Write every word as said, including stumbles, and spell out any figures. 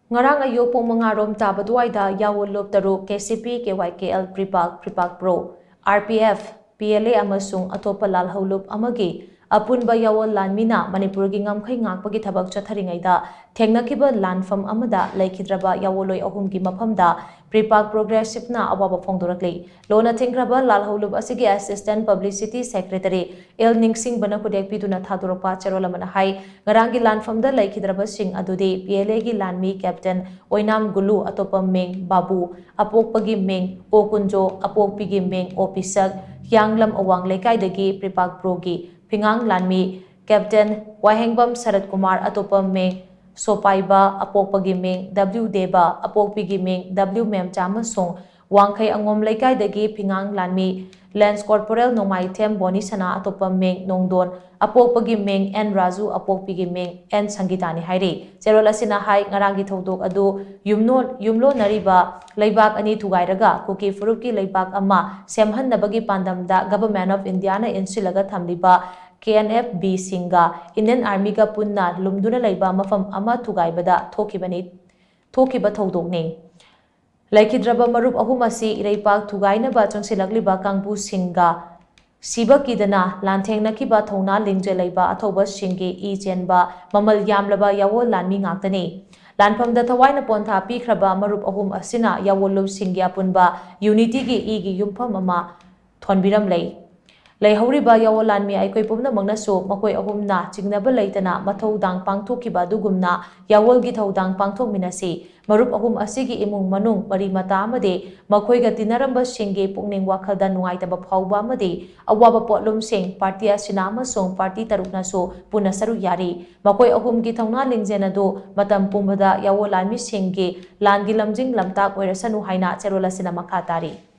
ꯉꯔꯥꯡ ꯑꯌꯨꯛ ꯄꯨꯡ ꯃꯉꯥ ꯔꯣꯝ ꯇꯥꯕ ꯑꯗꯨꯋꯥꯏꯗ ꯌꯥꯋꯣꯜ ꯂꯨꯞ ꯇꯔꯨꯛ, K C P, K Y K L, PREPAK, PREPAK pro, R P F, P L A ꯑꯃꯁꯨꯡ ꯑꯇꯣꯞꯄ ꯂꯥꯜꯍꯧꯂꯨꯞ ꯑꯃꯒꯤ ꯑꯄꯨꯟꯕ ꯌꯥꯋꯣꯜ ꯂꯥꯟꯃꯤꯅ ꯃꯅꯤꯄꯨꯔꯒꯤ ꯉꯝꯈꯩ ꯉꯥꯛꯄꯒꯤ ꯊꯕꯛ ꯆꯠꯊꯔꯤꯉꯩꯗ ꯊꯦꯡꯅꯈꯤꯕ ꯂꯥꯟꯐꯝ ꯑꯃꯗ ꯂꯩꯈꯤꯗ꯭ꯔꯕ ꯌꯥꯋꯣꯜꯂꯣꯏ ꯑꯍꯨꯝꯒꯤ ꯃꯐꯝꯗ ꯄ꯭ꯔꯤꯄꯥꯛ ꯄ꯭ꯔꯣꯒ꯭ꯔꯦꯁꯤꯞꯅ ꯑꯋꯥꯕ ꯐꯣꯡꯗꯣꯔꯛꯂꯤ꯫ ꯂꯣꯟꯅ ꯊꯤꯡꯈ꯭ꯔꯕ ꯂꯥꯜꯍꯧꯂꯨꯞ ꯑꯁꯤꯒꯤ assistant publicity secretary ꯑꯦꯜ ꯅꯤꯡꯁꯤꯡꯕꯅ ꯈꯨꯗꯦꯛ ꯄꯤꯗꯨꯅ ꯊꯥꯗꯣꯔꯛꯄ ꯆꯦꯔꯣꯜ ꯑꯃꯅ ꯍꯥꯏ, ꯉꯔꯥꯡꯒꯤ ꯂꯥꯟꯐꯝꯗ ꯂꯩꯈꯤꯗ꯭ꯔꯕꯁꯤꯡ ꯑꯗꯨꯗꯤ ꯄꯤ ꯑꯦꯜ ꯑꯦꯒꯤ ꯂꯥꯟꯃꯤ ꯀꯦꯞꯇꯦꯟ ꯑꯣꯏꯅꯥꯝ ꯒꯨꯂꯨ, ꯑꯇꯣꯞꯄ ꯃꯤꯡ ꯕꯥꯕꯨ, ꯑꯄꯣꯛꯄꯒꯤ ꯃꯤꯡ ꯑꯣ ꯀꯨꯟꯖꯣ, ꯑꯄꯣꯛꯄꯤꯒꯤ ꯃꯤꯡ ꯑꯣ ꯄꯤꯁꯛ, ꯍꯤꯌꯥꯡꯂꯝ ꯑꯋꯥꯡ ꯂꯩꯀꯥꯏꯗꯒꯤ ꯄ꯭ꯔꯤꯄꯥꯛ ꯄ꯭ꯔꯣꯒꯤ ꯐꯤꯉꯥꯡ ꯂꯥꯟꯃꯤ ꯀꯦꯞꯇꯦꯟ ꯋꯥꯍꯦꯡꯕꯝ ꯁꯔꯠ ꯀꯨꯃꯥꯔ, ꯑꯇꯣꯞꯄ ꯃꯤꯡ ꯁꯣꯄꯥꯏꯕ, ꯑꯄꯣꯛꯄꯒꯤ ꯃꯤꯡ ꯗꯕ꯭ꯂꯤꯎ ꯗꯦꯕ, ꯑꯄꯣꯛꯄꯤꯒꯤ ꯃꯤꯡ ꯗꯕ꯭ꯂꯤꯎ ꯃꯦꯝꯆꯥ ꯑꯃꯁꯨꯡ ꯋꯥꯡꯈꯩ ꯑꯉꯣꯝ ꯂꯩꯀꯥꯏꯗꯒꯤ ꯐꯤꯉꯥꯡ ꯂꯥꯟꯃꯤ ꯂꯦꯟꯁ ꯀꯣꯔꯄꯣꯔꯦꯜ ꯅꯣꯡꯃꯥꯏꯊꯦꯝ ꯕꯣꯅꯤꯁꯅꯥ, ꯑꯇꯣꯞꯄ ꯃꯤꯡ ꯅꯣꯡꯗꯣꯟ, ꯑꯄꯣꯛꯄꯒꯤ ꯃꯤꯡ ꯑꯦꯟ ꯔꯥꯖꯨ, ꯑꯄꯣꯛꯄꯤꯒꯤ ꯃꯤꯡ ꯑꯦꯟ ꯁꯪꯒꯤꯇꯥꯅꯤ ꯍꯥꯏꯔꯤ꯫ ꯆꯦꯔꯣꯜ ꯑꯁꯤꯅ ꯍꯥꯏ, ꯉꯔꯥꯡꯒꯤ ꯊꯧꯗꯣꯛ ꯑꯗꯨ ꯌꯨꯝꯅꯣ-, ꯌꯨꯝꯂꯣꯟꯅꯔꯤꯕ ꯂꯩꯕꯥꯛ ꯑꯅꯤ ꯊꯨꯒꯥꯏꯔꯒ ꯀꯨꯀꯤ ꯐꯨꯔꯨꯞꯀꯤ ꯂꯩꯕꯥꯛ ꯑꯃ ꯁꯦꯝꯍꯟꯅꯕꯒꯤ ꯄꯥꯟꯗꯝꯗ Government of Indiaꯅ ꯏꯟꯁꯤꯜꯂꯒ ꯊꯝꯂꯤꯕ ꯀꯦ ꯑꯦꯟ ꯑꯦꯐ ꯕꯤꯁꯤꯡꯒ Indian Armyꯒ ꯄꯨꯟꯅ ꯂꯨꯝꯗꯨꯅ ꯂꯩꯕ ꯃꯐꯝ ꯑꯃ ꯊꯨꯒꯥꯏꯕꯗ ꯊꯣꯛꯈꯤꯕꯅꯤ, ꯊꯣꯛꯈꯤꯕ ꯊꯧꯗꯣꯛꯅꯤ꯫ ꯂꯩꯈꯤꯗ꯭ꯔꯕ ꯃꯔꯨꯞ ꯑꯍꯨꯝ ꯑꯁꯤ ꯏꯔꯩꯄꯥꯛ ꯊꯨꯒꯥꯏꯅꯕ ꯆꯪꯁꯤꯜꯂꯛꯂꯤꯕ ꯀꯥꯡꯕꯨꯁꯤꯡꯒ ꯁꯤꯕ ꯀꯤꯗꯅ ꯂꯥꯟꯊꯦꯡꯅꯈꯤꯕ ꯊꯧꯅꯥ ꯂꯤꯡꯖꯦꯜ ꯂꯩꯕ ꯑꯊꯧꯕꯁꯤꯡꯒꯤ ꯏ ꯆꯦꯟꯕ ꯃꯃꯜ ꯌꯥꯝꯂꯕ ꯌꯥꯋꯣꯜ ꯂꯥꯟꯃꯤ ꯉꯥꯛꯇꯅꯤ꯫ ꯂꯥꯟꯐꯝꯗ ꯊꯋꯥꯏꯅ ꯄꯣꯟꯊꯥ ꯄꯤꯈ꯭ꯔꯕ ꯃꯔꯨꯞ ꯑꯍꯨꯝ ꯑꯁꯤꯅ ꯌꯥꯋꯣꯜꯂꯨꯞꯁꯤꯡꯒꯤ ꯑꯄꯨꯟꯕ ꯌꯨꯅꯤꯇꯤꯒꯤ ꯏꯒꯤ ꯌꯨꯝꯐꯝ ꯑꯃ ꯊꯣꯟꯕꯤꯔꯝꯂꯦ꯫ ꯂꯩꯍꯧꯔꯤꯕ ꯌꯥꯋꯣꯜ ꯂꯥꯟꯃꯤ ꯑꯩꯈꯣꯏ ꯄꯨꯝꯅꯃꯛꯅꯁꯨ ꯃꯈꯣꯏ ꯑꯍꯨꯝꯅ ꯆꯤꯡꯅꯕ ꯂꯩꯇꯅ ꯃꯊꯧꯗꯥꯡ ꯄꯥꯡꯊꯣꯛꯈꯤꯕ ꯑꯗꯨꯒꯨꯝꯅ ꯌꯥꯋꯣꯜꯒꯤ ꯊꯧꯗꯥꯡ ꯄꯥꯡꯊꯣꯛꯃꯤꯟꯅꯁꯤ꯫ ꯃꯔꯨꯞ ꯑꯍꯨꯝ ꯑꯁꯤꯒꯤ ꯏꯃꯨꯡ ꯃꯅꯨꯡ, ꯃꯔꯤ ꯃꯇꯥ ꯑꯃꯗꯤ ꯃꯈꯣꯏꯒ ꯇꯤꯟꯅꯔꯝꯕꯁꯤꯡꯒꯤ ꯄꯨꯛꯅꯤꯡ ꯋꯥꯈꯜꯗ ꯅꯨꯡꯉꯥꯏꯇꯕ ꯐꯥꯎꯕ ꯑꯃꯗꯤ ꯑꯋꯥꯕ ꯄꯣꯠꯂꯨꯝꯁꯤꯡ ꯄꯥꯔꯇꯤ ꯑꯁꯤꯅ ꯑꯃꯁꯨꯡ ꯄꯥꯔꯇꯤ ꯇꯔꯨꯛꯅꯁꯨ ꯄꯨꯟꯅ ꯁꯔꯨꯛ ꯌꯥꯔꯤ꯫ ꯃꯈꯣꯏ ꯑꯍꯨꯝꯒꯤ ꯊꯧꯅꯥ ꯂꯤꯡꯖꯦꯜ ꯑꯗꯨ ꯃꯇꯝ ꯄꯨꯝꯕꯗ ꯌꯥꯋꯣꯜ ꯂꯥꯟꯃꯤꯁꯤꯡꯒꯤ ꯂꯥꯟꯒꯤ ꯂꯝꯖꯤꯡ ꯂꯝꯇꯥꯛ ꯑꯣꯏꯔꯁꯅꯨ ꯍꯥꯏꯅ ꯆꯦꯔꯣꯜ ꯑꯁꯤꯅ ꯃꯈꯥ ꯇꯥꯔꯤ꯫